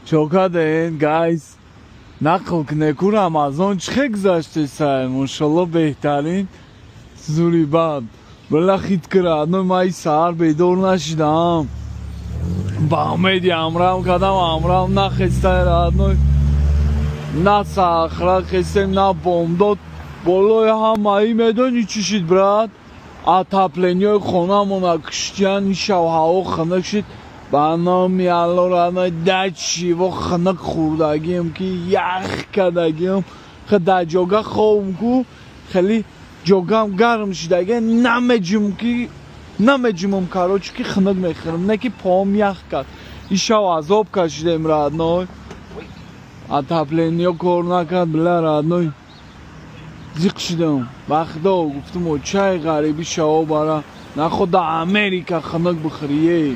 Чо карден, guys? Нақл кунед ку, Рамазон чӣ хел гузаштесай? Мошалло, беҳтарин, зури бад. Била хит ки, родной, ман и саҳар бедор нашидам. Ба умеди ҳамраҳам кардам, ҳамраҳам нахестай, родной. На сахра хестем, на бомдод. Болои ҳамаи медонӣ чӣ шид, брат? Отопление ҳои хонамона куштиян, ишав ҳаво хунук шид. Ба номи Алло, родной, дачиво хунук хӯрдагием ки ях кардагием. Дар ҷога хобм ку, хеле ҷогам гарм шидаги, намеҷим ки намеҷимам, короче, ки хунук мехӯрам, не ки поам ях кард. Ишав азоб кашидем, родной. Отопление кор накард, била, родной, зиқ шидам. Ба Худо гуфтам, чай ғарибӣ шаво бара наход, дар Америка хунук бихӯрӣ.